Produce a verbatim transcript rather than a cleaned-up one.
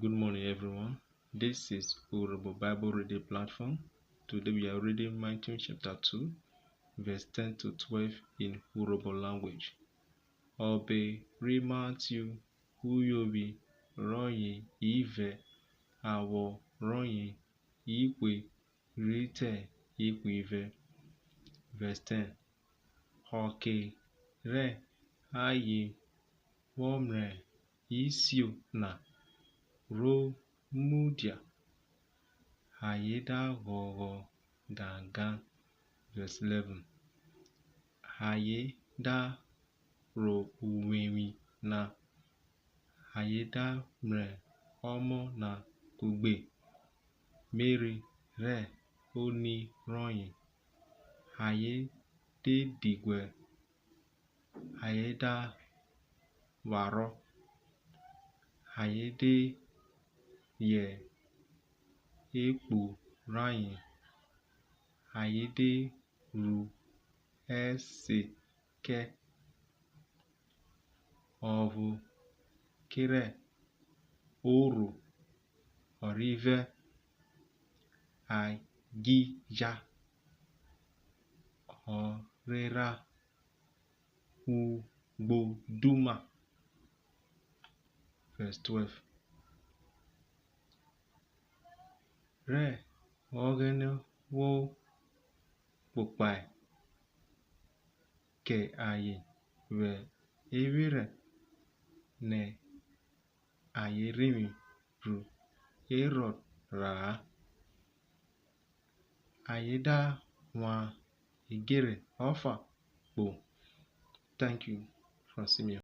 Good morning, everyone. This is Urhobo Bible Reading Platform. Today we are reading Matthew chapter two, verse ten to twelve in Urhobo language. Ọbe ri Matthew, uyovwi rọye ivẹ, awọ rọye ihwe rhi te ihwivẹ. Verse ten. Ọke rẹ aye vwọ mrẹ isio na ro mudia, aye da ghọghọ gangan. Verse eleven. Aye da ro uwevwi na, aye da mrẹ ọmọ na kugbe Meri rẹ oni rọye, aye de diguẹ, aye da vwarọ, aye de yẹ ekpu rayen, aye de ru ẹse kẹ. Ọvo kerẹ orho ọrivẹ Agija, ọrerha ugboduma. Verse twelve. Rẹ Ọghẹnẹ vwo kpokpae kẹ aye vwẹ evwerhẹ nẹ aye rhivwi bru Herọd ra-a, aye da wan idjerhe ọfa kpo. Thank you, from Simeon.